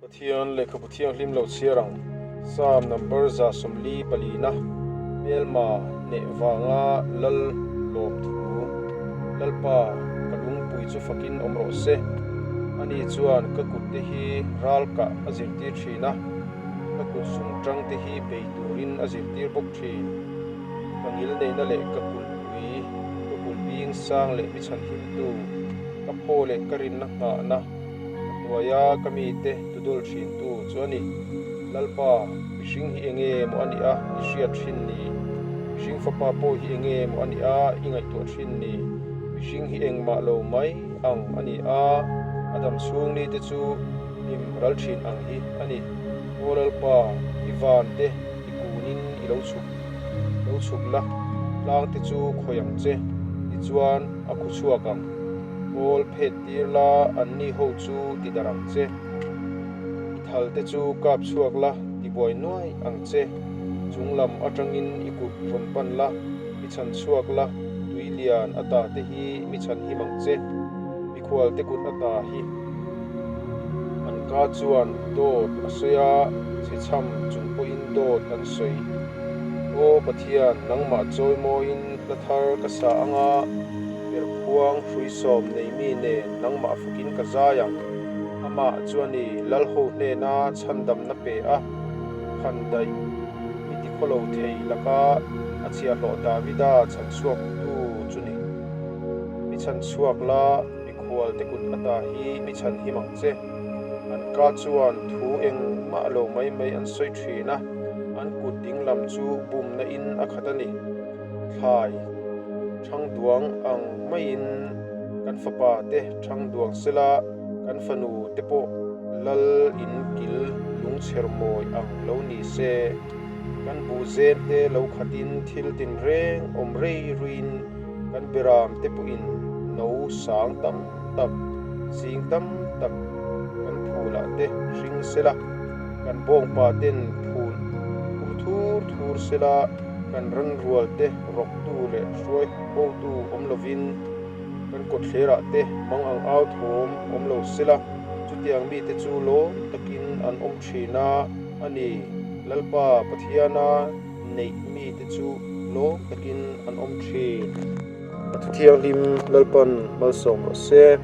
Pathian Lehkhabu Thianghlim lo chhiar ang. Psalm number 144 na hmelma hneh vanga lal lawm thu. Lalpa, ka lungpui chu fakin awm rawh se. Ani chuan ka kut te hi ral kah a zirtir thin a, ka kut zung tang te hi bei turin a zirtir bawk thin. Ka ngil neihna leh ka kulhpui, ka kulhbing sang leh mi chhanhimtu, ka phaw leh ka rinna nghahna, Ka hnuaia ka mite tudawl thintu chu a ni. Lalpa, mihring hi enge maw a nih a i hriat thin ni? Mihring fapa pawh hi enge maw a nih a i ngaihtuah thin ni? Mihring hi engmah lo mai ang a ni a, a dam chhung ni te chu hnim ral thin ang hi a ni. Aw Lalpa, i van te i kunin i lo chhuk lo chhuk la, tlang te chu khawih ang che, tichuan a khu chhuak ang. Kawl phet tir la, anni ho chu ti darh ang che. I thal te chu kap chhuak la, ti buai nuai ang che. Chung lam atangin i kut rawn pan la, mi chhan chhuak la, tui lian a ta te hi mi chhan him ang che. Mikhual te kut a ta hi. An ka chuan dawt a sawi a, chhe chham chung pawhin dawt an sawi. Aw Pathian, nangmah chawi mawiin hla thar ka sa ang a. Perkhuang hruisawm nei mi nen nangmah fakin ka zai ang. Amah chuan i Lalho hnena chhandamna pe a, khan daih mi tikhawlo thei laka a chhiahhlawh Davida chhanchhuaktu chu ni. Mi chhanchhuak la, mikhual te kut ata hi mi chhan him ang che. An ka chuan thu engmah lo mai mai an sawi thin a, an kut dinglam chu bumna in a khat a ni. Thlai thang duang ang maiin kan fapa te thang duang sela, kan fanu te pawh lal in kil lungchher mawi ang lo ni se. Kan buh zem te lo khatin thil tinreng awm rei ruiin kan beram te pawhin no sang tam tak, zing tam tak kan phulah te hring sela, kan bawngpa ten phul phur thur thur sela, Kan ranrual te rawktu leh hruai hotu awm lovin kan kawtthlerah te mang ang au thawm awm lo sela, chutiang mite chu lawm takin an awm thin a, a ni. Lalpa Pathiana neih mite chu lawm takin an awm thin. A thuthianghlim Lalpan malsawm rawh se.